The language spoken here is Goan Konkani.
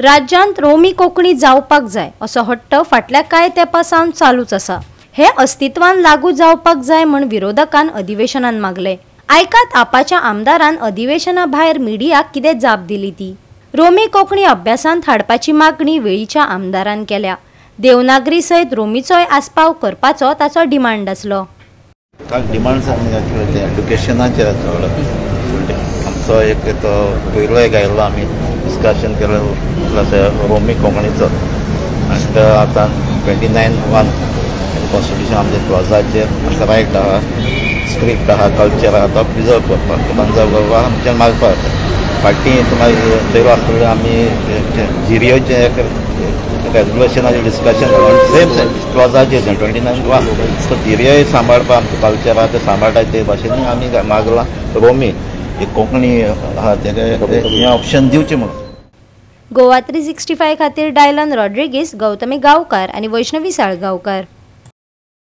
राज्यांत रोमी कोंकणी जावपाक जाय असो हट्ट फाटल्या कांय तेंपा सावन चालूच आसा. हे अस्तित्वान लागू जावपाक जाय म्हूण विरोधकान अधिवेशनान मागले. आयकात आपाच्या आमदारान अधिवेशना भायर मिडियाक कितें जाप दिली ती. रोमी कोंकणी अभ्यासांत हाडपाची मागणी वेळीच्या आमदारान केल्या. देवनागरी सयत रोमीचोय आस्पाव करपाचो ताचो डिमांड आसलो. डिमांड एड्युकेशनाचेर आमचो एक तो पयलो एक आयिल्लो, आमी डिस्कशन केलो प्लस रोमी कोंकणीचो. आनी आतां 29(1) कॉन्स्टिट्युशन आमच्या क्लॉजाचेर आमकां रायट आहा, स्क्रिप्ट आहा, कल्चर आहा, तो प्रिजर्व करपाक, कन्जर्व करपाक आमच्यान मागपाक जाता. फाटीं मागीर चयलो आसतलें आमी जिरियोचें एक रेजोल्युशनाचें डिस्कशन जालें, सेम क्लॉजाचेर 29(1). सो जिरियोय सांबाळपाक आमचें कल्चर आहा तें सांबाळटा ते भाशेन आमी मागलां रोमी कोंकणी आहा तेका हें ऑप्शन दिवचें म्हणून. गोवा 365 खातीर डायलन रॉड्रिगीस, गौतमी गांवकार आनी वैष्णवी साळगांवकार.